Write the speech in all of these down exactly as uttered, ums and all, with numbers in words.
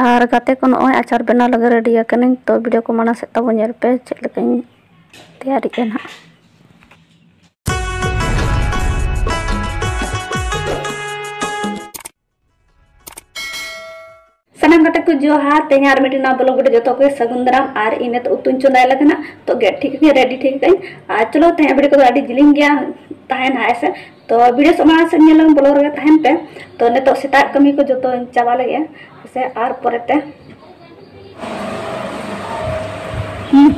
ᱟᱨ ᱜᱟᱛᱮ ᱠᱚ, ᱱᱚᱜᱼᱚᱭ ᱟᱪᱟᱨ ᱵᱮᱱᱟᱣ ᱞᱟᱹᱜᱤᱫ ᱨᱮᱰᱤ ᱟᱠᱟᱱᱟᱹᱧ᱾ ᱛᱚ ᱵᱷᱤᱰᱤᱭᱳ ᱠᱚ ᱢᱟᱲᱟᱝ ᱥᱮᱫ ᱛᱟᱵᱚ ᱧᱮᱞ ᱯᱮ, ᱪᱮᱫ ᱞᱮᱠᱟᱧ ᱛᱮᱭᱟᱨᱮᱜᱼᱟ ᱱᱟᱦᱟᱜ᱾ ᱥᱟᱱᱟᱢ ᱜᱟᱛᱮ ᱠᱚ ᱡᱚᱦᱟᱨ᱾ ᱛᱮᱦᱮᱧ ᱟᱨ ᱢᱤᱫᱴᱮᱱ ᱱᱟᱣᱟ ᱵᱞᱚᱜ ᱵᱷᱤᱰᱤᱭᱳ ᱡᱚᱛᱚ ᱠᱚ ᱥᱟᱹᱜᱩᱱ ᱫᱟᱨᱟᱢ᱾ ᱟᱨ ᱤᱧ ᱱᱤᱛᱚᱜ ᱩᱛᱩᱧ ᱪᱚᱸᱫᱟᱭ ᱞᱟᱹᱜᱤᱫ ᱱᱟᱜ᱾ ᱛᱚ ᱜᱮᱫ ᱴᱷᱤᱠ ᱠᱟᱹᱧ, ᱨᱮᱰᱤ ᱴᱷᱤᱠ ᱠᱟᱹᱧ᱾ ᱟᱨ ᱪᱚᱞᱚ, ᱛᱮᱦᱮᱧ ᱵᱷᱤᱰᱤᱭᱳ ᱠᱚᱫᱚ ᱟᱹᱰᱤ ᱡᱤᱞᱤᱧ ᱜᱮᱭᱟ ᱛᱟᱦᱮᱱ ᱦᱟᱸᱜ, ᱦᱮᱸ ᱥᱮ᱾ ᱛᱚ ᱵᱷᱤᱰᱤᱭᱳ ᱥᱟᱢᱟᱝ ᱥᱮᱫ ᱧᱮᱞ ᱞᱟᱹᱜᱤᱫ ᱵᱞᱚᱜ ᱨᱮᱜᱮ ᱛᱟᱦᱮᱱ ᱯᱮ᱾ ᱛᱚ ᱱᱤᱛᱚᱜ ᱥᱮᱛᱟᱜ ᱠᱟᱹᱢᱤ ᱠᱚ ᱡᱚᱛᱚᱧ ᱪᱟᱵᱟ ᱞᱮᱜᱮ, ᱦᱮᱸ ᱥᱮ᱾ ᱟᱨ ᱯᱚᱨᱮᱛᱮ ᱦᱩᱸ᱾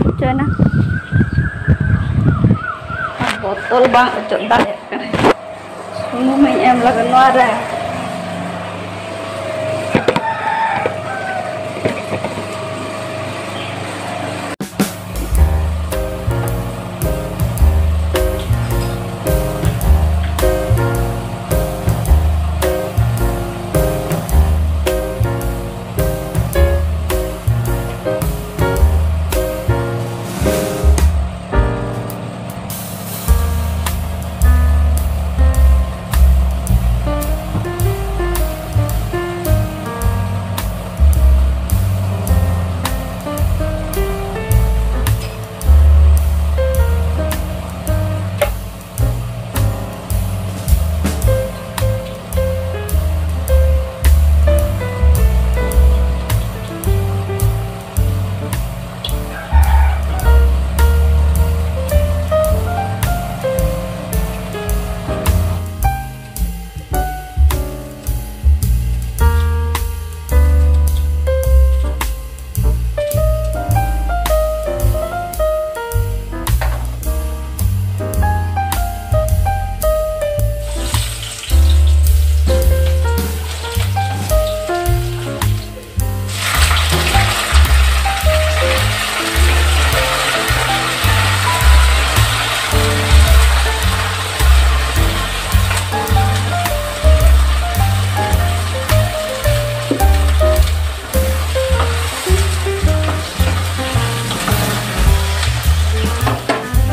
ᱚᱪᱚᱭᱮᱱᱟ᱾ ᱵᱚᱛᱚᱞ ᱵᱟᱝ ᱚᱪᱚᱜ ᱫᱟᱲᱮᱭᱟᱜ ᱠᱟᱱᱟ᱾ ᱥᱩᱱᱩᱢᱤᱧ ᱮᱢ ᱞᱮᱫᱟ ᱱᱚᱣᱟ ᱨᱮ᱾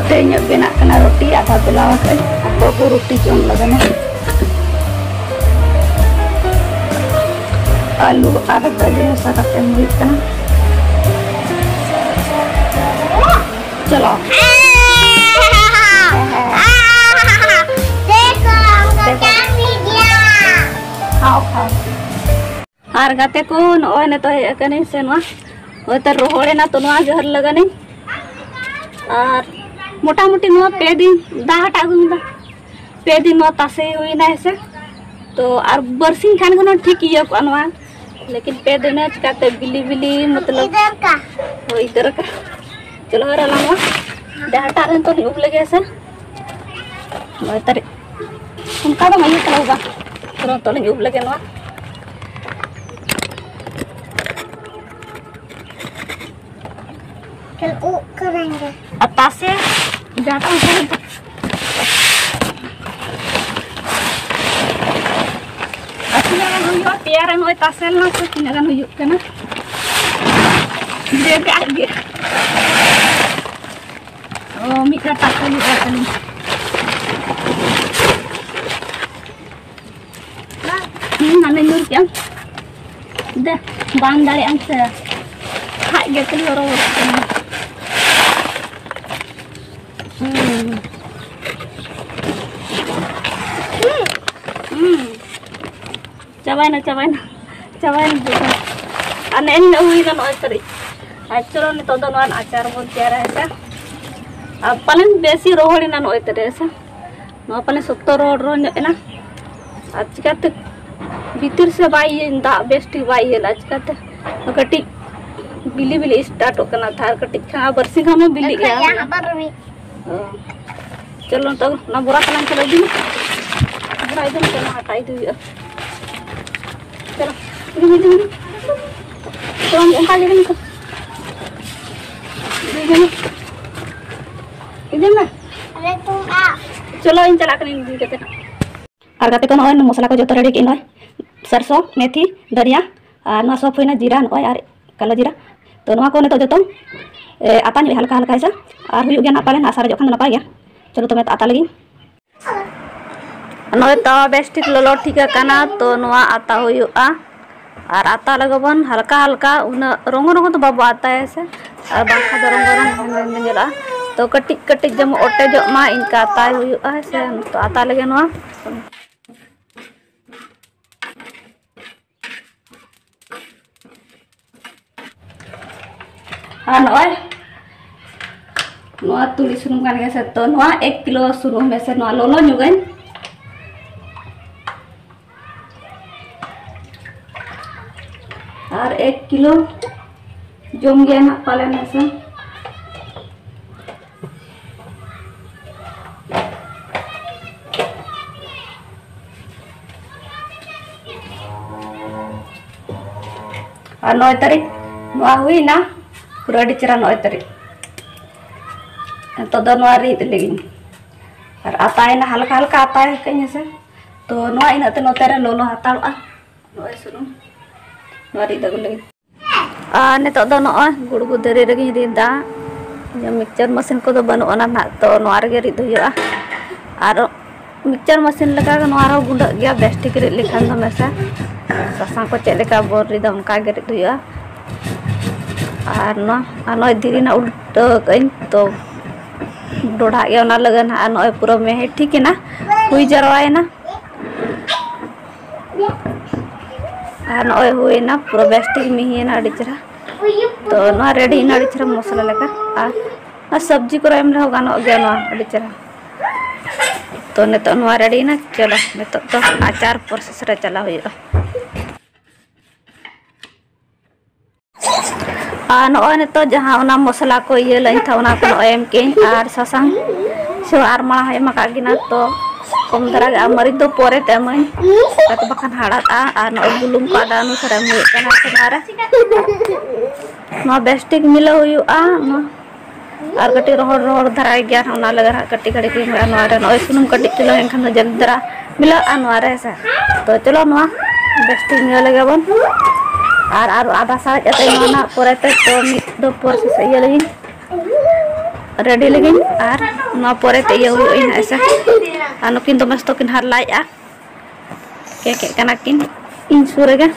ᱛᱮᱦᱮᱧᱟᱜ ᱵᱮᱱᱟᱜ ᱠᱟᱱᱟ ᱨᱩᱴᱤ, ᱟᱫᱷᱟ ᱵᱮᱞᱟᱣ ᱟᱠᱟᱫᱟᱹᱧ᱾ ᱟᱨ ᱵᱟᱹᱵᱩ ᱨᱩᱴᱤ ᱡᱚᱢ ᱞᱟᱹᱜᱤᱫ᱾ ᱟᱹᱞᱩ ᱟᱨ ᱫᱟᱹᱞ ᱢᱮᱥᱟ ᱠᱟᱛᱮ ᱦᱩᱭᱩᱜ ᱠᱟᱱᱟ᱾ ᱪᱚᱞᱚ᱾ ᱠᱷᱟᱣ, ᱠᱷᱟᱣ᱾ ᱟᱨ ᱜᱟᱛᱮ ᱠᱚ, ᱱᱚᱜᱼᱚᱭ ᱱᱤᱛᱚᱜ ᱦᱮᱡ ᱟᱠᱟᱱᱟᱹᱧ ᱥᱮ ᱱᱚᱣᱟ ᱦᱚᱭᱛᱳ ᱨᱚᱦᱚᱲᱮᱱᱟ, ᱛᱚ ᱱᱚᱣᱟ ᱜᱮ ᱦᱟᱹᱨ ᱞᱟᱜᱟᱱᱤᱧ᱾ ᱟᱨ ᱢᱚᱴᱟᱢᱩᱴᱤ ᱱᱚᱣᱟ ᱯᱮ ᱫᱤᱱ ᱫᱟᱜ ᱦᱟᱴᱟᱜ ᱟᱹᱜᱩ ᱠᱮᱫᱟ᱾ ᱯᱮ ᱫᱤᱱ ᱱᱚᱣᱟ ᱛᱟᱥᱮ ᱦᱩᱭᱱᱟ ᱦᱮᱸᱥᱮ᱾ ᱛᱚ ᱟᱨ ᱵᱟᱨᱥᱤᱧ ᱠᱷᱟᱱ ᱜᱮ ᱱᱚᱣᱟ ᱴᱷᱤᱠ ᱤᱭᱟᱹ ᱠᱚᱜᱼᱟ ᱱᱚᱣᱟ, ᱞᱮᱠᱤᱱ ᱯᱮ ᱫᱤᱱ ᱪᱤᱠᱟᱛᱮ ᱵᱤᱞᱤ ᱵᱤᱞᱤ ᱢᱚᱛᱞᱚᱵ ᱤᱫᱷᱟᱨ ᱠᱟ᱾ ᱦᱳᱭ, ᱤᱫᱷᱟᱨ ᱠᱟ᱾ ᱪᱚᱞᱚ ᱟᱨ ᱟᱞᱟᱝ ᱱᱚᱣᱟ ᱰᱟᱦᱟᱴᱟᱜ ᱨᱮ ᱱᱤᱛᱚᱜ ᱞᱤᱧ ᱩᱵ ᱞᱮᱜᱮ ᱦᱮᱸᱥᱮ᱾ ᱱᱚᱭ ᱛᱟᱹᱨᱤᱠᱷ ᱚᱱᱠᱟ ᱫᱚ ᱵᱟᱝ ᱤᱭᱟᱹ ᱠᱟᱱᱟ ᱵᱟᱝ᱾ ᱪᱚᱞᱚ ᱱᱤᱛᱚᱜ ᱞᱤᱧ ᱩᱵ ᱞᱮᱜᱮ ᱱᱚᱣᱟ᱾ ᱪᱚᱞ ᱩᱵ ᱠᱟᱹᱱᱟᱹᱧ ᱜᱮ᱾ ᱟᱨ ᱛᱟᱥᱮ ᱡᱟᱦᱟᱸᱴᱟᱜ ᱚᱱᱠᱟ ᱜᱮ᱾ ᱟᱨ ᱛᱤᱱᱟᱹᱜ ᱜᱟᱱ ᱦᱩᱭᱩᱜᱼᱟ? ᱯᱮᱭᱟ ᱨᱮ ᱱᱚᱜᱼᱚᱭ ᱛᱟᱥᱮ ᱞᱮᱱᱟ ᱥᱮ ᱛᱤᱱᱟᱹᱜ ᱜᱟᱱ ᱦᱩᱭᱩᱜ ᱠᱟᱱᱟ? ᱰᱷᱮᱨ ᱠᱟᱜ ᱜᱮ᱾ ᱚ, ᱢᱤᱫ ᱜᱷᱟᱴᱟ ᱠᱚ ᱦᱩᱭᱩᱜᱼᱟ ᱛᱟᱹᱞᱤᱧ᱾ ᱦᱩᱸ, ᱦᱟᱱᱮ ᱧᱩᱨ ᱠᱮᱜᱼᱟᱢ᱾ ᱫᱮ, ᱵᱟᱝ ᱫᱟᱲᱮᱭᱟᱜ ᱟᱢ ᱥᱮ? ᱠᱷᱟᱡ ᱜᱮ ᱠᱷᱟᱹᱞᱤ ᱦᱚᱨᱚ ᱦᱚᱨᱚᱜ ᱠᱟᱱᱟ᱾ ᱦᱩᱸ᱾ ᱦᱩᱸ᱾ ᱪᱟᱵᱟᱭᱮᱱᱟ, ᱪᱟᱵᱟᱭᱮᱱᱟ, ᱪᱟᱵᱟᱭᱮᱱᱟ ᱡᱚᱛᱚ᱾ ᱟᱨ ᱱᱮᱜᱼᱮ ᱱᱤᱱᱟᱹᱜ ᱦᱩᱭᱱᱟ ᱱᱚᱜᱼᱚᱭ ᱛᱟᱹᱨᱤᱡ᱾ ᱟᱨ ᱪᱚᱞᱚ ᱱᱤᱛᱚᱜ ᱫᱚ ᱱᱚᱣᱟ ᱟᱪᱟᱨ ᱵᱚᱱ ᱛᱮᱭᱟᱨᱟ, ᱦᱮᱸ ᱥᱮ᱾ ᱟᱨ ᱯᱟᱞᱮᱱ ᱵᱮᱥᱤ ᱨᱚᱦᱚᱲᱮᱱᱟ ᱱᱚᱜᱼᱚᱭ ᱛᱟᱹᱨᱤᱡ, ᱦᱮᱸ ᱥᱮ᱾ ᱱᱚᱣᱟ ᱯᱟᱞᱮ ᱥᱚᱠᱛᱚ ᱨᱚᱦᱚᱲ ᱨᱚᱦᱚᱲ ᱧᱚᱜ ᱮᱱᱟ᱾ ᱟᱨ ᱪᱤᱠᱟᱹᱛᱮ ᱵᱷᱤᱛᱤᱨ ᱥᱮ ᱵᱟᱭ ᱤᱭᱟᱹ, ᱫᱟᱜ ᱵᱮᱥ ᱴᱷᱤᱠ ᱵᱟᱭ ᱤᱭᱟᱹ ᱞᱮᱫᱟ, ᱪᱤᱠᱟᱹᱛᱮ ᱠᱟᱹᱴᱤᱡ ᱵᱤᱞᱤ ᱵᱤᱞᱤ ᱥᱴᱟᱨᱴᱚᱜ ᱠᱟᱱᱟ᱾ ᱟᱨ ᱠᱟᱹᱴᱤᱡ ᱠᱷᱟᱱ ᱵᱟᱨᱥᱤᱧ ᱠᱷᱟᱱ ᱢᱟ ᱵᱤᱞᱤᱜ ᱜᱮᱭᱟ᱾ ᱟᱵᱟᱨ ᱢᱤᱫ ᱚ᱾ ᱪᱚᱞᱚ, ᱱᱤᱛᱚᱜ ᱚᱱᱟ ᱵᱚᱨᱟ ᱛᱟᱞᱟᱝ ᱪᱚᱞᱚ ᱤᱫᱤ ᱢᱮ᱾ ᱵᱚᱨᱟ ᱤᱫᱤ ᱢᱮ, ᱪᱚᱞᱚ, ᱟᱴᱟ ᱤᱫᱤ ᱦᱩᱭᱩᱜᱼᱟ᱾ ᱪᱚᱞᱚ, ᱤᱫᱤ ᱢᱮ, ᱤᱫᱤ ᱢᱮ᱾ ᱪᱚᱞᱚ, ᱚᱱᱠᱟ ᱜᱮ ᱤᱫᱤ ᱢᱮ᱾ ᱤᱫᱤ ᱢᱮ᱾ ᱟᱞᱮ ᱛᱩᱢ ᱟ᱾ ᱪᱚᱞᱚ, ᱤᱧ ᱪᱟᱞᱟᱜ ᱠᱟᱹᱱᱟᱹᱧ ᱤᱫᱤ ᱠᱟᱛᱮ᱾ ᱟᱨ ᱜᱟᱛᱮ ᱠᱚ, ᱱᱚᱜᱼᱚᱭ ᱢᱚᱥᱞᱟ ᱠᱚ ᱡᱚᱛᱚ ᱨᱮᱰᱤ ᱠᱮᱫ ᱱᱚᱜᱼᱚᱭ᱾ ᱥᱟᱨᱥᱚ, ᱢᱮᱛᱷᱤ, ᱫᱷᱟᱹᱱᱤᱭᱟ, ᱟᱨ ᱱᱚᱣᱟ ᱥᱚᱵ ᱦᱩᱭᱱᱟ ᱡᱤᱨᱟ ᱱᱚᱜᱼᱚᱭ, ᱟᱨ ᱠᱟᱞᱳ ᱡᱤᱨᱟ᱾ ᱛᱚ ᱱᱚᱣᱟ ᱠᱚ ᱱᱤᱛᱚᱜ ᱡᱚᱛᱚ, ᱮ, ᱟᱛᱟ ᱧᱚᱜ ᱦᱟᱞᱠᱟ ᱦᱟᱞᱠᱟ ᱦᱮᱸᱥᱮ᱾ ᱟᱨ ᱦᱩᱭᱩᱜ ᱜᱮᱭᱟ ᱱᱟᱜ ᱯᱟᱞᱮᱱ, ᱟᱥᱟ ᱨᱮ ᱡᱚᱠᱷᱚᱱ ᱫᱚ ᱱᱟᱯᱟᱭ ᱜᱮᱭᱟ᱾ ᱪᱚᱞᱚ ᱛᱚᱵᱮ ᱟᱛᱟ ᱞᱮᱜᱤᱧ᱾ ᱱᱚᱜᱼᱚᱭ ᱛᱟᱣᱟ ᱵᱮᱥ ᱴᱷᱤᱠ ᱞᱚᱞᱚ ᱴᱷᱤᱠ ᱟᱠᱟᱱᱟ, ᱛᱚ ᱱᱚᱣᱟ ᱟᱛᱟ ᱦᱩᱭᱩᱜᱼᱟ᱾ ᱟᱨ ᱟᱛᱟ ᱞᱟᱜᱟᱣ ᱵᱚᱱ ᱦᱟᱞᱠᱟ ᱦᱟᱞᱠᱟ, ᱩᱱᱟᱹᱜ ᱨᱚᱝᱜᱚ ᱨᱚᱝᱜᱚ ᱫᱚ ᱵᱟᱵᱚ ᱟᱛᱟᱭᱟ ᱥᱮ, ᱟᱨ ᱵᱟᱝᱠᱷᱟᱱ ᱫᱚ ᱨᱚᱝᱜᱚ ᱨᱚᱝᱜᱚ ᱦᱮᱸᱫᱮ ᱦᱮᱸᱫᱮ ᱧᱮᱞᱚᱜᱼᱟ᱾ ᱛᱚ ᱠᱟᱹᱴᱤᱡ ᱠᱟᱹᱴᱤᱡ ᱡᱮᱢᱚᱱ ᱚᱴᱮᱡᱚᱜ ᱢᱟ, ᱤᱱᱠᱟ ᱟᱛᱟᱭ ᱦᱩᱭᱩᱜᱼᱟ ᱦᱮᱸ ᱥᱮ᱾ ᱛᱚ ᱟᱛᱟ ᱞᱮᱜᱮ ᱱᱚᱣᱟ᱾ ᱟᱨ ᱱᱚᱜᱼᱚᱭ ᱱᱚᱣᱟ ᱛᱩᱲᱤ ᱥᱩᱱᱩᱢ ᱠᱟᱱ ᱜᱮᱭᱟ ᱥᱮ, ᱛᱚ ᱱᱚᱣᱟ ᱮᱠ ᱠᱤᱞᱳ ᱥᱩᱱᱩᱢ ᱦᱮᱸ ᱥᱮ, ᱱᱚᱣᱟ ᱞᱚᱞᱚ ᱧᱚᱜᱟᱹᱧ᱾ ᱟᱨ ᱮᱠ ᱠᱤᱞᱳ ᱡᱚᱢ ᱜᱮᱭᱟ ᱱᱟᱜ ᱯᱟᱞᱮᱱ ᱦᱮᱸ ᱥᱮ᱾ ᱟᱨ ᱱᱚᱭ ᱛᱟᱹᱨᱤᱠᱷ ᱱᱚᱣᱟ ᱦᱩᱭᱱᱟ, ᱯᱩᱨᱟᱹ ᱟᱹᱰᱤ ᱪᱮᱦᱨᱟ ᱱᱚᱭ ᱛᱟᱹᱨᱤᱠᱷ᱾ ᱱᱤᱛᱚᱜ ᱫᱚ ᱱᱚᱣᱟ ᱨᱤᱫ ᱞᱟᱹᱜᱤᱫ ᱟᱨ ᱟᱛᱟᱭᱮᱱᱟ, ᱦᱟᱞᱠᱟ ᱦᱟᱞᱠᱟ ᱟᱛᱟᱭ ᱠᱟᱹᱧ ᱦᱮᱸ ᱥᱮ᱾ ᱛᱚ ᱱᱚᱣᱟ ᱤᱱᱟᱹᱜ ᱛᱮ ᱱᱚᱛᱮ ᱨᱮ ᱞᱚᱞᱚ ᱦᱟᱛᱟᱲᱚᱜᱼᱟ᱾ ᱱᱚᱜᱼᱚᱭ ᱥᱩᱱᱩᱢ ᱱᱚᱣᱟ ᱨᱤᱫ ᱟᱹᱜᱩ ᱞᱟᱹᱜᱤᱫ᱾ ᱟᱨ ᱱᱤᱛᱚᱜ ᱫᱚ ᱱᱚᱜᱼᱚᱭ ᱜᱩᱲᱜᱩ ᱫᱟᱨᱮ ᱨᱮᱜᱮᱧ ᱨᱤᱫᱟ᱾ ᱢᱤᱠᱥᱪᱟᱨ ᱢᱮᱥᱤᱱ ᱠᱚᱫᱚ ᱵᱟᱹᱱᱩᱜ ᱟᱱᱟ ᱱᱟᱦᱟᱜ, ᱛᱚ ᱱᱚᱣᱟ ᱨᱮᱜᱮ ᱨᱤᱫ ᱦᱩᱭᱩᱜᱼᱟ᱾ ᱟᱨ ᱢᱤᱠᱥᱪᱟᱨ ᱢᱮᱥᱤᱱ ᱞᱮᱠᱟ ᱜᱮ ᱱᱚᱣᱟ ᱨᱮᱦᱚᱸ ᱜᱩᱸᱰᱟᱹᱜ ᱜᱮᱭᱟ, ᱵᱮᱥ ᱴᱷᱤᱠ ᱨᱤᱫ ᱞᱮᱠᱷᱟᱱ ᱫᱚ ᱢᱮᱥᱟ᱾ ᱥᱟᱥᱟᱝ ᱠᱚ ᱪᱮᱫ ᱞᱮᱠᱟ ᱵᱚᱱ ᱨᱤᱫᱟ ᱚᱱᱠᱟ ᱜᱮ ᱨᱤᱫ ᱦᱩᱭᱩᱜᱼᱟ᱾ ᱟᱨ ᱱᱚᱣᱟ, ᱟᱨ ᱱᱚᱜᱼᱚᱭ ᱫᱷᱤᱨᱤ ᱨᱮᱱᱟᱜ ᱩᱞᱴᱟᱹ ᱠᱟᱜ ᱟᱹᱧ, ᱛᱚ ᱰᱚᱰᱷᱟᱜ ᱜᱮ ᱚᱱᱟ ᱞᱟᱹᱜᱤᱫ ᱱᱟᱦᱟᱜ᱾ ᱟᱨ ᱱᱚᱜᱼᱚᱭ ᱯᱩᱨᱟᱹ ᱢᱮᱦᱮ ᱴᱷᱤᱠ ᱮᱱᱟ, ᱦᱩᱭ ᱡᱟᱨᱣᱟᱭᱮᱱᱟ᱾ ᱟᱨ ᱱᱚᱜᱼᱚᱭ ᱦᱩᱭᱱᱟ, ᱯᱩᱨᱟᱹ ᱵᱮᱥ ᱴᱷᱤᱠ ᱢᱤᱦᱤᱭᱮᱱᱟ ᱟᱹᱰᱤ ᱪᱮᱦᱨᱟ᱾ ᱛᱚ ᱱᱚᱣᱟ ᱨᱮᱰᱤᱭᱮᱱᱟ ᱟᱹᱰᱤ ᱪᱮᱦᱨᱟ ᱢᱚᱥᱞᱟ ᱞᱮᱠᱟ᱾ ᱟᱨ ᱱᱚᱣᱟ ᱥᱚᱵᱽᱡᱤ ᱠᱚᱨᱮ ᱮᱢ ᱨᱮᱦᱚᱸ ᱜᱟᱱᱚᱜ ᱜᱮᱭᱟ ᱱᱚᱣᱟ ᱟᱹᱰᱤ ᱪᱮᱦᱨᱟ᱾ ᱛᱚ ᱱᱤᱛᱚᱜ ᱱᱚᱣᱟ ᱨᱮᱰᱤᱭᱮᱱᱟ᱾ ᱪᱚᱞᱚ ᱱᱤᱛᱚᱜ ᱫᱚ ᱟᱪᱟᱨ ᱯᱨᱚᱥᱮᱥ ᱨᱮ ᱪᱟᱞᱟᱣ ᱦᱩᱭᱩᱜᱼᱟ᱾ ᱟᱨ ᱱᱚᱜᱼᱚᱭ ᱱᱤᱛᱚᱜ ᱡᱟᱦᱟᱸ ᱚᱱᱟ ᱢᱚᱥᱞᱟ ᱠᱚ ᱤᱭᱟᱹ ᱞᱟᱹᱧ ᱛᱟᱦᱮᱸ, ᱚᱱᱟ ᱠᱚ ᱱᱚᱜᱼᱚᱭ ᱮᱢ ᱠᱮᱜᱼᱟᱹᱧ᱾ ᱟᱨ ᱥᱟᱥᱟᱝ ᱥᱮ ᱟᱨ ᱢᱟᱲᱟᱝ ᱦᱚᱸ ᱮᱢ ᱟᱠᱟᱫ ᱜᱮ ᱱᱟᱜ, ᱛᱚ ᱠᱚᱢ ᱫᱷᱟᱨᱟ ᱜᱮ᱾ ᱟᱨ ᱢᱟᱹᱨᱤᱪ ᱫᱚ ᱯᱚᱨᱮ ᱛᱮ ᱮᱢᱟᱹᱧ, ᱟᱫᱚ ᱵᱟᱠᱷᱟᱱ ᱦᱟᱲᱟᱫᱼᱟ᱾ ᱟᱨ ᱱᱚᱜᱼᱚᱭ ᱵᱩᱞᱩᱝ ᱠᱚ ᱟᱫᱟ ᱚᱱᱩᱥᱟᱨ ᱮᱢ ᱦᱩᱭᱩᱜ ᱠᱟᱱᱟ ᱥᱮ ᱱᱚᱣᱟ ᱨᱮ᱾ ᱱᱚᱣᱟ ᱵᱮᱥ ᱴᱷᱤᱠ ᱢᱤᱞᱟᱹᱣ ᱦᱩᱭᱩᱜᱼᱟ᱾ ᱱᱚᱣᱟ ᱟᱨ ᱠᱟᱹᱴᱤᱡ ᱨᱚᱦᱚᱲ ᱨᱚᱦᱚᱲ ᱫᱷᱟᱨᱟᱭ ᱜᱮᱭᱟ, ᱚᱱᱟ ᱞᱟᱹᱜᱤᱫ ᱦᱟᱸᱜ ᱠᱟᱹᱴᱤᱡ ᱜᱷᱟᱹᱲᱤᱡ ᱤᱧ ᱮᱢᱟᱜᱼᱟ ᱱᱚᱣᱟ ᱨᱮ᱾ ᱱᱚᱜᱼᱚᱭ ᱥᱩᱱᱩᱢ ᱠᱟᱹᱴᱤᱡ ᱪᱩᱞᱩᱝ ᱮᱱᱠᱷᱟᱱ ᱫᱚ ᱡᱚᱞᱫᱤ ᱫᱷᱟᱨᱟ ᱢᱤᱞᱟᱹᱜᱼᱟ ᱱᱚᱣᱟ ᱨᱮ ᱦᱮᱸ ᱥᱮ᱾ ᱛᱚ ᱪᱚᱞᱚ ᱱᱚᱣᱟ ᱵᱮᱥ ᱴᱷᱤᱠ ᱢᱤᱞᱟᱹᱣ ᱞᱮᱜᱮ ᱵᱚᱱ᱾ ᱟᱨ ᱟᱨ ᱟᱫᱟ ᱥᱟᱨᱮᱡ ᱠᱟᱛᱮ ᱱᱚᱣᱟ ᱱᱟᱜ ᱯᱚᱨᱮᱛᱮ ᱛᱚ ᱢᱤᱫ ᱫᱚ ᱯᱨᱚᱥᱮᱥ ᱤᱭᱟᱹ ᱞᱟᱹᱜᱤᱫ ᱨᱮᱰᱤ ᱞᱟᱹᱜᱤᱫ᱾ ᱟᱨ ᱱᱚᱣᱟ ᱯᱚᱨᱮᱛᱮ ᱤᱭᱟᱹ ᱦᱩᱭᱩᱜᱼᱟ ᱦᱮᱸ ᱥᱮ᱾ ᱟᱨ ᱱᱩᱠᱤᱱ ᱫᱚᱢᱮ ᱥᱚᱠᱛᱚ ᱠᱤᱱ ᱦᱟᱨᱞᱟᱭᱮᱜᱼᱟ, ᱠᱮᱠᱮᱜ ᱠᱟᱱᱟ ᱠᱤᱱ ᱤᱧ ᱥᱩᱨ ᱨᱮᱜᱮ᱾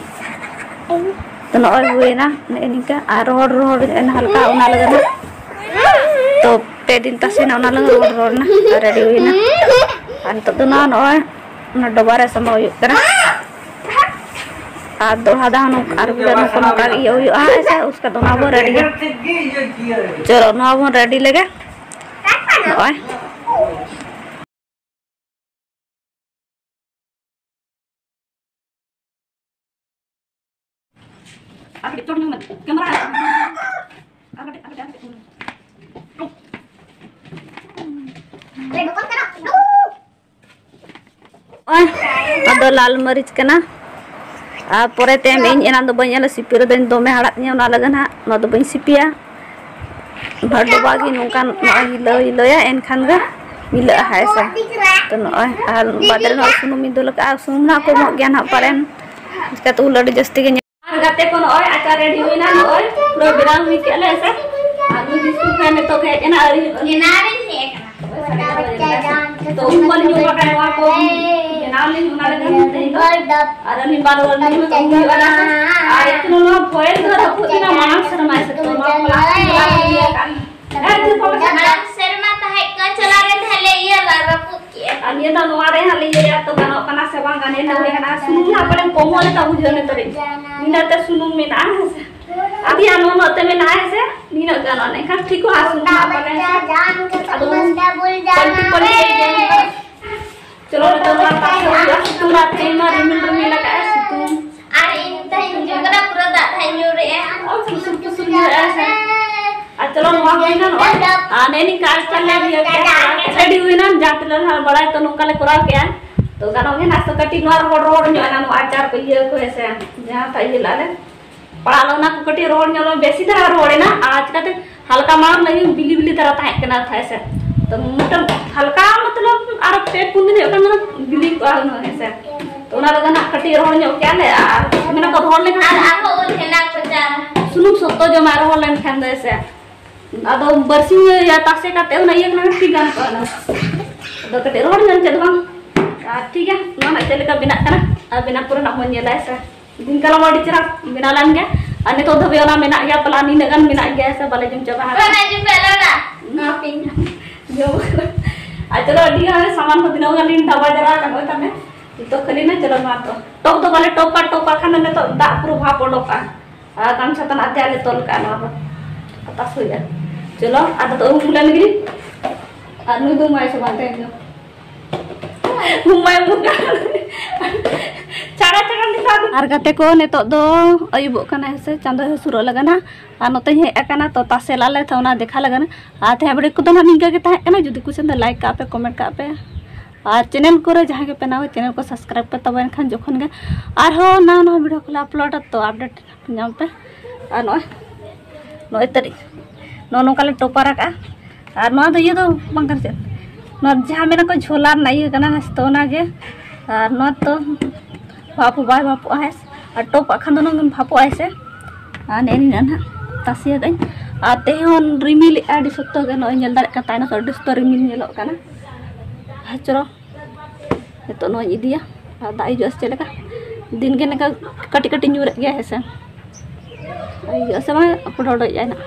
ᱛᱚ ᱱᱚᱜᱼᱚᱭ ᱦᱩᱭᱮᱱᱟ ᱱᱮᱜᱼᱮ ᱱᱤᱝᱠᱟ, ᱟᱨ ᱨᱚᱦᱚᱲ ᱨᱚᱦᱚᱲ ᱮᱱᱟ ᱦᱟᱞᱠᱟ, ᱚᱱᱟ ᱞᱟᱹᱜᱤᱫ ᱱᱟᱜ᱾ ᱛᱚ ᱯᱮ ᱫᱤᱱ ᱛᱟᱥᱮᱱᱟ, ᱚᱱᱟ ᱞᱟᱹᱜᱤᱫ ᱨᱚᱦᱚᱲ ᱨᱚᱦᱚᱲ ᱮᱱᱟ, ᱟᱨ ᱨᱮᱰᱤ ᱦᱩᱭᱮᱱᱟ᱾ ᱟᱨ ᱱᱤᱛᱚᱜ ᱫᱚ ᱱᱚᱜᱼᱚᱭ, ᱱᱚᱜᱼᱚᱭ ᱚᱱᱟ ᱰᱚᱵᱟ ᱨᱮ ᱥᱟᱢᱵᱟᱣ ᱦᱩᱭᱩᱜ ᱠᱟᱱᱟ᱾ ᱟᱨ ᱫᱚᱦᱲᱟ ᱫᱟᱜ ᱦᱚᱸ ᱱᱚᱝᱠᱟ, ᱟᱨ ᱢᱤᱫ ᱫᱷᱟᱣ ᱱᱚᱝᱠᱟ ᱱᱚᱝᱠᱟ ᱜᱮ ᱤᱭᱟᱹ ᱦᱩᱭᱩᱜᱼᱟ, ᱦᱮᱸ ᱥᱮ? ᱩᱥᱠᱮ ᱫᱚ ᱱᱚᱣᱟ ᱵᱚᱱ ᱨᱮᱰᱤᱭᱟ᱾ ᱪᱚᱞᱚ, ᱱᱚᱣᱟ ᱵᱚᱱ ᱨᱮᱰᱤ ᱞᱮᱜᱮ᱾ ᱱᱚᱜᱼᱚᱭ᱾ ᱟᱨ ᱠᱟᱹᱴᱤᱡ ᱪᱚᱴ ᱧᱚᱜ ᱢᱮ, ᱠᱮᱢᱮᱨᱟ᱾ ᱟᱨ ᱠᱟᱹᱴᱤᱡ, ᱟᱨ ᱠᱟᱹᱴᱤᱡ, ᱟᱨ ᱠᱟᱹᱴᱤᱡ᱾ ᱱᱚᱜᱼᱚᱭ, ᱱᱚᱣᱟ ᱫᱚ ᱞᱟᱞ ᱢᱟᱹᱨᱤᱪ ᱠᱟᱱᱟ᱾ ᱟᱨ ᱯᱚᱨᱮᱛᱮ ᱮᱢ ᱤᱧ, ᱮᱱᱟᱱ ᱫᱚ ᱵᱟᱹᱧ ᱮᱢ ᱞᱮᱫᱟ, ᱥᱤᱯᱤ ᱨᱮᱫᱚᱧ ᱫᱚᱢᱮ ᱦᱟᱲᱟᱫ ᱛᱤᱧᱟᱹ, ᱚᱱᱟ ᱞᱟᱹᱜᱤᱫ ᱦᱟᱸᱜ ᱱᱚᱣᱟ ᱫᱚ ᱵᱟᱹᱧ ᱥᱤᱯᱤᱭᱟ᱾ ᱵᱷᱟᱰᱩᱵᱟ ᱜᱮ ᱱᱚᱝᱠᱟᱱ ᱱᱚᱜᱼᱚᱭ ᱦᱤᱞᱟᱹᱣ ᱦᱤᱞᱟᱹᱣᱭᱟ, ᱮᱱᱠᱷᱟᱱ ᱜᱮ ᱢᱤᱞᱟᱹᱜᱼᱟ ᱦᱟᱸᱜ ᱥᱮ᱾ ᱛᱚ ᱱᱚᱜᱼᱚᱭ, ᱟᱨ ᱵᱟᱫᱽ ᱨᱮ ᱱᱚᱜᱼᱚᱭ ᱥᱩᱱᱩᱢᱤᱧ ᱫᱩᱞ ᱟᱠᱟᱫᱼᱟ, ᱥᱩᱱᱩᱢ ᱱᱟᱜ ᱠᱚᱢᱚᱜ ᱜᱮᱭᱟ ᱱᱟᱜ ᱯᱟᱞᱮᱱ, ᱪᱤᱠᱟᱹᱛᱮ ᱩᱞ ᱟᱹᱰᱤ ᱡᱟᱹᱥᱛᱤ ᱜᱮ ᱧᱮᱞ᱾ ᱟᱨ ᱜᱟᱛᱮ ᱠᱚ, ᱱᱚᱜᱼᱚᱭ ᱟᱪᱟᱨ ᱨᱮᱰᱤ ᱦᱩᱭᱱᱟ, ᱱᱚᱜᱼᱚᱭ ᱯᱩᱨᱟᱹ ᱵᱮᱱᱟᱣ ᱦᱩᱭ ᱠᱮᱫ ᱞᱮ ᱦᱮᱸ ᱥᱮ᱾ ᱟᱨ ᱱᱩᱭ ᱵᱤᱥᱠᱩᱴ ᱠᱷᱟᱱ ᱱᱤᱛᱚᱜ ᱜᱮ ᱦᱮᱡ ᱮᱱᱟ, ᱟᱹᱣᱨᱤ ᱦᱤᱡᱩᱜᱼᱟ᱾ ᱮᱱᱟᱱ ᱨᱤᱧ ᱦᱮᱡ ᱟᱠᱟᱱᱟ᱾ ᱛᱚ ᱩᱱ ᱠᱷᱚᱱ ᱧᱩ ᱵᱟᱲᱟ ᱱᱚᱣᱟ ᱠᱚ ᱵᱮᱱᱟᱣ ᱞᱤᱧ, ᱚᱱᱟ ᱞᱟᱹᱜᱤᱫ ᱛᱮᱦᱮᱧ ᱫᱚ᱾ ᱟᱨ ᱟᱹᱞᱤᱧ ᱵᱟᱨ ᱦᱚᱲ ᱞᱤᱧ ᱟᱹᱜᱩ ᱦᱩᱭᱩᱜᱼᱟ᱾ ᱟᱨ ᱮᱠᱷᱚᱱ ᱱᱚᱣᱟ ᱯᱷᱚᱭᱮᱞ ᱫᱚ ᱨᱟᱹᱯᱩᱫ ᱮᱱᱟ ᱢᱟᱲᱟᱝ ᱥᱮᱨᱢᱟ ᱦᱤᱥᱟᱹᱵ ᱛᱮ, ᱱᱚᱣᱟ ᱯᱞᱟᱥᱴᱤᱠ ᱵᱟᱞᱟ ᱠᱚ ᱤᱭᱟᱹ ᱟᱠᱟᱫ᱾ ᱮ, ᱛᱤ ᱠᱚ ᱢᱮᱥᱟ ᱠᱟᱜᱼᱟ᱾ ᱢᱟᱲᱟᱝ ᱥᱮᱨᱢᱟ ᱛᱟᱦᱮᱸ ᱠᱟᱱ, ᱪᱟᱞᱟᱣ ᱞᱮᱱ ᱛᱟᱦᱮᱸ ᱞᱮ ᱤᱭᱟᱹ ᱞᱟ-, ᱨᱟᱹᱯᱩᱫ ᱠᱮᱜᱼᱟ᱾ ᱟᱨ ᱱᱤᱭᱟᱹ ᱫᱚ ᱱᱚᱣᱟ ᱨᱮ ᱦᱟᱸᱜ ᱞᱮ ᱤᱭᱟᱹᱭᱟ, ᱛᱚ ᱜᱟᱱᱚᱜ ᱠᱟᱱᱟ ᱥᱮ ᱵᱟᱝ ᱜᱟᱱ ᱮᱱ ᱫᱚ ᱦᱩᱭ ᱠᱟᱱᱟ᱾ ᱥᱩᱱᱩᱢ ᱦᱟᱸᱜ ᱯᱟᱞᱮᱱ ᱠᱚᱢᱚᱜ ᱞᱮᱠᱟ ᱵᱩᱡᱷᱟᱹᱣ ᱱᱤᱛᱚᱜ ᱨᱮ᱾ ᱱᱤᱱᱟᱹᱜ ᱛᱮ ᱥᱩᱱᱩᱢ ᱢᱮᱱᱟᱜᱼᱟ, ᱦᱮᱸ ᱥᱮ᱾ ᱟᱨ ᱭᱟ ᱱᱚᱣᱟ ᱱᱚᱛᱮ ᱢᱮᱱᱟᱜᱼᱟ, ᱦᱮᱸ ᱥᱮ᱾ ᱱᱤᱱᱟᱹᱜ ᱜᱟᱱᱚᱜᱼᱟ, ᱮᱱᱠᱷᱟᱱ ᱴᱷᱤᱠᱚᱜᱼᱟ ᱥᱩᱱᱩᱢ ᱦᱟᱸᱜ ᱯᱟᱞᱮᱱ, ᱦᱮᱸ ᱥᱮ᱾ ᱟᱫᱚ ᱯᱟᱞᱴᱤ ᱯᱟᱞᱴᱤ ᱟᱭ ᱜᱮ᱾ ᱪᱚᱞᱚ, ᱱᱤᱛᱚᱜ ᱫᱚ ᱟᱨ ᱛᱟᱥᱮ ᱦᱩᱭᱩᱜᱼᱟ᱾ ᱥᱤᱛᱩᱝ ᱨᱮ ᱛᱮᱦᱮᱧ ᱢᱟ ᱨᱤᱢᱤᱞ ᱨᱤᱢᱤᱞ ᱟᱠᱟᱫᱼᱟᱭ, ᱥᱤᱛᱩᱝ᱾ ᱟᱨ ᱤᱧ ᱛᱮᱦᱮᱧ ᱦᱤᱡᱩᱜ ᱠᱟᱱᱟ, ᱯᱩᱨᱟᱹ ᱫᱟᱜ ᱫᱷᱟᱨᱮᱧ ᱧᱩᱨᱮᱜᱼᱟ᱾ ᱟᱨ ᱠᱩᱥᱩᱢ ᱠᱩᱥᱩᱢ ᱧᱩᱨᱮᱜᱼᱟ ᱥᱮ᱾ ᱟᱨ ᱪᱚᱞᱚ, ᱱᱚᱣᱟ ᱦᱩᱭᱱᱟ ᱱᱚᱜᱼᱚᱭ᱾ ᱟᱨ ᱱᱮᱜᱼᱮ ᱱᱤᱝᱠᱟ ᱟᱪᱟᱨ ᱞᱮ ᱤᱭᱟᱹ ᱠᱮᱜᱼᱟ᱾ ᱟᱹᱰᱤ ᱦᱩᱭᱱᱟ, ᱡᱟᱦᱟᱸ ᱛᱤᱱᱟᱹᱜ ᱦᱟᱸᱜ ᱵᱟᱲᱟᱭ ᱛᱚ ᱱᱚᱝᱠᱟ ᱞᱮ ᱠᱚᱨᱟᱣ ᱠᱮᱜᱼᱟ᱾ ᱛᱚ ᱜᱟᱱᱚᱜ ᱜᱮ ᱱᱟᱜ, ᱛᱚ ᱠᱟᱹᱴᱤᱡ ᱱᱚᱣᱟ ᱨᱚᱦᱚᱲ ᱨᱚᱦᱚᱲ ᱧᱚᱜ ᱮᱱᱟ, ᱱᱚᱣᱟ ᱟᱪᱟᱨ ᱠᱚ ᱤᱭᱟᱹ ᱠᱚ ᱦᱮᱸ ᱥᱮ, ᱡᱟᱦᱟᱸ ᱛᱟᱜ ᱤᱭᱟᱹ ᱞᱟᱜ ᱞᱮ ᱯᱟᱲᱟᱜ ᱞᱮ, ᱚᱱᱟ ᱠᱚ ᱠᱟᱹᱴᱤᱡ ᱨᱚᱦᱚᱲ ᱧᱚᱜ ᱞᱮ, ᱵᱮᱥᱤ ᱫᱷᱟᱨᱟ ᱨᱚᱦᱚᱲ ᱮᱱᱟ᱾ ᱟᱨ ᱪᱤᱠᱟᱹᱛᱮ ᱦᱟᱞᱠᱟ ᱢᱟᱲᱟᱝ ᱞᱟᱹᱜᱤᱫ ᱵᱤᱞᱤ ᱵᱤᱞᱤ ᱫᱷᱟᱨᱟ ᱛᱟᱦᱮᱸ ᱠᱟᱱᱟ ᱛᱟᱦᱮᱸ ᱥᱮ᱾ ᱛᱚ ᱢᱚᱴᱟᱢ ᱦᱟᱞᱠᱟ ᱢᱚᱛᱞᱚᱵ ᱟᱨ ᱯᱮ ᱯᱩᱱ ᱫᱤᱱ ᱦᱩᱭᱩᱜ ᱠᱟᱱ ᱛᱟᱦᱮᱱᱟ, ᱵᱤᱞᱤ ᱠᱚᱜᱼᱟ ᱦᱩᱱᱟᱹᱝ ᱦᱮᱸ ᱥᱮ᱾ ᱛᱚ ᱚᱱᱟ ᱞᱟᱹᱜᱤᱫ ᱦᱟᱸᱜ ᱠᱟᱹᱴᱤᱡ ᱨᱚᱦᱚᱲ ᱧᱚᱜ ᱠᱮᱜᱼᱟ ᱞᱮ, ᱟᱨ ᱢᱮᱱᱟ ᱠᱚ ᱨᱚᱦᱚᱲ ᱞᱮᱱᱠᱷᱟᱱ ᱟᱨ ᱟᱨᱦᱚᱸ ᱩᱞ ᱦᱮᱱᱟᱜ ᱠᱚ ᱪᱟ᱾ ᱥᱩᱱᱩᱢ ᱥᱚᱠᱛᱚ ᱡᱚᱢᱟᱜ ᱨᱚᱦᱚᱲ ᱞᱮᱱᱠᱷᱟᱱ ᱫᱚ ᱦᱮᱸ ᱥᱮ᱾ ᱟᱫᱚ ᱵᱟᱨᱥᱤᱧ ᱤᱭᱟᱹ ᱛᱟᱥᱮ ᱠᱟᱛᱮ ᱚᱱᱟ ᱤᱭᱟᱹ ᱠᱟᱱᱟ ᱴᱷᱤᱠ ᱜᱟᱱ ᱠᱚᱜᱼᱟ ᱱᱟᱝ᱾ ᱟᱫᱚ ᱠᱟᱹᱴᱤᱡ ᱨᱚᱦᱚᱲ ᱧᱚᱜ ᱪᱮᱫ ᱵᱟᱝ᱾ ᱟᱨ ᱴᱷᱤᱠ ᱜᱮᱭᱟ, ᱱᱚᱣᱟ ᱱᱟᱜ ᱪᱮᱫ ᱞᱮᱠᱟ ᱵᱮᱱᱟᱜ ᱠᱟᱱᱟ, ᱟᱨ ᱵᱮᱱᱟᱣ ᱯᱚᱨᱮ ᱱᱟᱜ ᱵᱚᱱ ᱧᱮᱞᱟ ᱦᱮᱸ ᱥᱮ᱾ ᱫᱤᱱ ᱠᱟᱞᱚᱢ ᱟᱹᱰᱤ ᱪᱮᱦᱨᱟ ᱵᱮᱱᱟᱣ ᱞᱮᱱ ᱜᱮᱭᱟ, ᱟᱨ ᱱᱤᱛᱚᱜ ᱫᱷᱟᱹᱵᱤᱡ ᱚᱱᱟ ᱢᱮᱱᱟᱜ ᱜᱮᱭᱟ᱾ ᱯᱟᱞᱟ ᱱᱤᱱᱟᱹᱜ ᱜᱟᱱ ᱢᱮᱱᱟᱜ ᱜᱮᱭᱟ ᱥᱮ ᱵᱟᱞᱮ ᱡᱚᱢ ᱪᱟᱵᱟ ᱟᱠᱟᱫᱟ᱾ ᱚᱱᱟ ᱡᱚᱢ ᱯᱮ ᱟᱞᱟᱫᱟ᱾ ᱦᱩᱸ᱾ ᱡᱚᱢ ᱟᱠᱟᱫᱟ᱾ ᱟᱨ ᱪᱚᱞᱚ, ᱟᱹᱰᱤ ᱜᱟᱱ ᱥᱟᱢᱟᱱ ᱠᱚ ᱛᱤᱱᱟᱹᱜ ᱜᱟᱱ ᱞᱤᱧ ᱰᱟᱵᱟ ᱡᱟᱣᱨᱟ ᱟᱠᱟᱫ, ᱱᱚᱜᱼᱚᱭ ᱛᱟᱦᱞᱮ ᱱᱤᱛᱚᱜ ᱠᱷᱟᱹᱞᱤ ᱱᱟ᱾ ᱪᱚᱞᱚ ᱢᱟ ᱛᱚ, ᱴᱚᱯ ᱫᱚ ᱵᱟᱞᱮ ᱴᱚᱯᱟ, ᱴᱚᱯ ᱠᱟᱜ ᱠᱷᱟᱱ ᱫᱚ ᱱᱤᱛᱚᱜ ᱫᱟᱜ ᱯᱩᱨᱟᱹ ᱵᱷᱟᱯ ᱚᱰᱚᱠᱚᱜᱼᱟ᱾ ᱟᱨ ᱜᱟᱢᱪᱷᱟ ᱛᱟᱱᱟᱜ ᱛᱮ ᱟᱞᱮ ᱛᱚᱞ ᱠᱟᱜᱼᱟ, ᱱᱚᱣᱟ ᱫᱚ ᱟᱛᱟᱥ ᱦᱩᱭᱩᱜᱼᱟ᱾ ᱪᱚᱞᱚ, ᱟᱫᱚ ᱛᱚ ᱩᱢ ᱞᱮᱱ ᱜᱮ᱾ ᱟᱨ ᱱᱩᱭ ᱫᱚ ᱩᱢᱟᱭ ᱥᱮ ᱵᱟᱝ ᱛᱮᱦᱮᱧ ᱫᱚ? ᱩᱢᱟᱭ ᱩᱢᱩᱜ ᱠᱟᱱᱟ᱾ ᱪᱷᱟᱲᱟ ᱪᱷᱟᱲᱟ ᱞᱮᱠᱟ ᱫᱚ᱾ ᱟᱨ ᱜᱟᱛᱮ ᱠᱚ, ᱱᱤᱛᱚᱜ ᱫᱚ ᱟᱹᱭᱩᱵᱚᱜ ᱠᱟᱱᱟ ᱦᱮᱸ ᱥᱮ, ᱪᱟᱸᱫᱚ ᱦᱟᱹᱥᱩᱨᱚᱜ ᱞᱟᱜᱟᱱᱟ᱾ ᱟᱨ ᱱᱚᱛᱮᱧ ᱦᱮᱡ ᱟᱠᱟᱱᱟ, ᱛᱚ ᱛᱟᱥᱮ ᱞᱟᱜ ᱞᱮ, ᱛᱚ ᱚᱱᱟ ᱫᱮᱠᱷᱟ ᱞᱟᱜᱟᱱᱟ᱾ ᱟᱨ ᱛᱮᱦᱮᱧ video ᱠᱚᱫᱚ ᱱᱟᱦᱟᱜ ᱱᱤᱝᱠᱟᱹ ᱜᱮ ᱛᱟᱦᱮᱸ ᱠᱟᱱᱟ᱾ ᱡᱩᱫᱤ ᱠᱩᱥᱤᱭᱮᱱ ᱫᱚ like ᱠᱟᱜ ᱯᱮ, comment ᱠᱟᱜ ᱯᱮ, ᱟᱨ channel ᱠᱚᱨᱮ ᱡᱟᱦᱟᱸᱭ ᱜᱮ ᱯᱮ ᱱᱟᱣᱟ, channel ᱠᱚ subscribe ᱯᱮ, ᱛᱚᱵᱮ ᱮᱱᱠᱷᱟᱱ ᱡᱚᱠᱷᱚᱱ ᱜᱮ ᱟᱨᱦᱚᱸ ᱱᱟᱣᱟ ᱱᱟᱣᱟ video ᱠᱚᱞᱮ uploadᱟ, ᱛᱚ update ᱧᱟᱢ ᱯᱮ᱾ ᱟᱨ ᱱᱚᱜᱼᱚᱭ, ᱱᱚᱜᱼᱚᱭ ᱛᱟᱹᱨᱤ, ᱱᱚᱜᱼᱚ ᱱᱚᱝᱠᱟ ᱞᱮ ᱴᱚᱯᱟᱨ ᱟᱠᱟᱜᱼᱟ᱾ ᱟᱨ ᱱᱚᱣᱟ ᱫᱚ ᱤᱭᱟᱹ ᱫᱚ ᱵᱟᱝ ᱠᱟᱱᱟ ᱪᱮᱫ, ᱱᱚᱣᱟ ᱡᱟᱦᱟᱸ ᱢᱮᱱᱟ ᱠᱚ ᱡᱷᱳᱞᱟ ᱨᱮᱱᱟᱜ ᱤᱭᱟᱹ ᱠᱟᱱᱟ ᱦᱮᱸ ᱥᱮ, ᱛᱚ ᱚᱱᱟᱜᱮ᱾ ᱟᱨ ᱱᱚᱣᱟ ᱫᱚ ᱵᱷᱟᱯ ᱦᱚᱸ ᱵᱟᱭ ᱵᱷᱟᱯᱚᱜᱼᱟ ᱦᱮᱸ ᱥᱮ᱾ ᱟᱨ ᱴᱚᱯ ᱟᱜ ᱠᱷᱟᱱ ᱫᱚ ᱱᱚᱣᱟ ᱵᱷᱟᱯᱚᱜᱼᱟᱭ ᱥᱮ᱾ ᱟᱨ ᱱᱮᱜᱼᱮ ᱱᱤᱱᱟᱹᱜ ᱱᱟᱦᱟᱜ ᱛᱟᱥᱮ ᱟᱠᱟᱫᱟᱹᱧ᱾ ᱟᱨ ᱛᱮᱦᱮᱧ ᱦᱚᱸ ᱨᱤᱢᱤᱞᱮᱜᱼᱟ ᱟᱹᱰᱤ ᱥᱚᱠᱛᱚ ᱜᱮ, ᱱᱚᱜᱼᱚᱭ ᱧᱮᱞ ᱫᱟᱲᱮᱭᱟᱜ ᱠᱟᱱ ᱛᱟᱦᱮᱱᱟ ᱠᱚ, ᱟᱹᱰᱤ ᱥᱚᱠᱛᱚ ᱨᱤᱢᱤᱞ ᱧᱮᱞᱚᱜ ᱠᱟᱱᱟ᱾ ᱦᱮᱸ, ᱪᱚᱞᱚ᱾ ᱱᱤᱛᱚᱜ ᱱᱚᱣᱟᱧ ᱤᱫᱤᱭᱟ᱾ ᱟᱨ ᱫᱟᱜ ᱦᱤᱡᱩᱜᱼᱟ ᱥᱮ ᱪᱮᱫ ᱞᱮᱠᱟ? ᱫᱤᱱ ᱜᱮ ᱱᱚᱝᱠᱟ ᱠᱟᱹᱴᱤᱡ ᱠᱟᱹᱴᱤᱡ ᱧᱩᱨᱮᱫ ᱜᱮᱭᱟ ᱦᱮᱸ ᱥᱮ᱾ ᱦᱤᱡᱩᱜᱼᱟ ᱥᱮ ᱵᱟᱝ, ᱯᱷᱳᱴᱳ ᱩᱰᱩᱠ ᱮᱜᱼᱟᱭ ᱱᱟᱜ᱾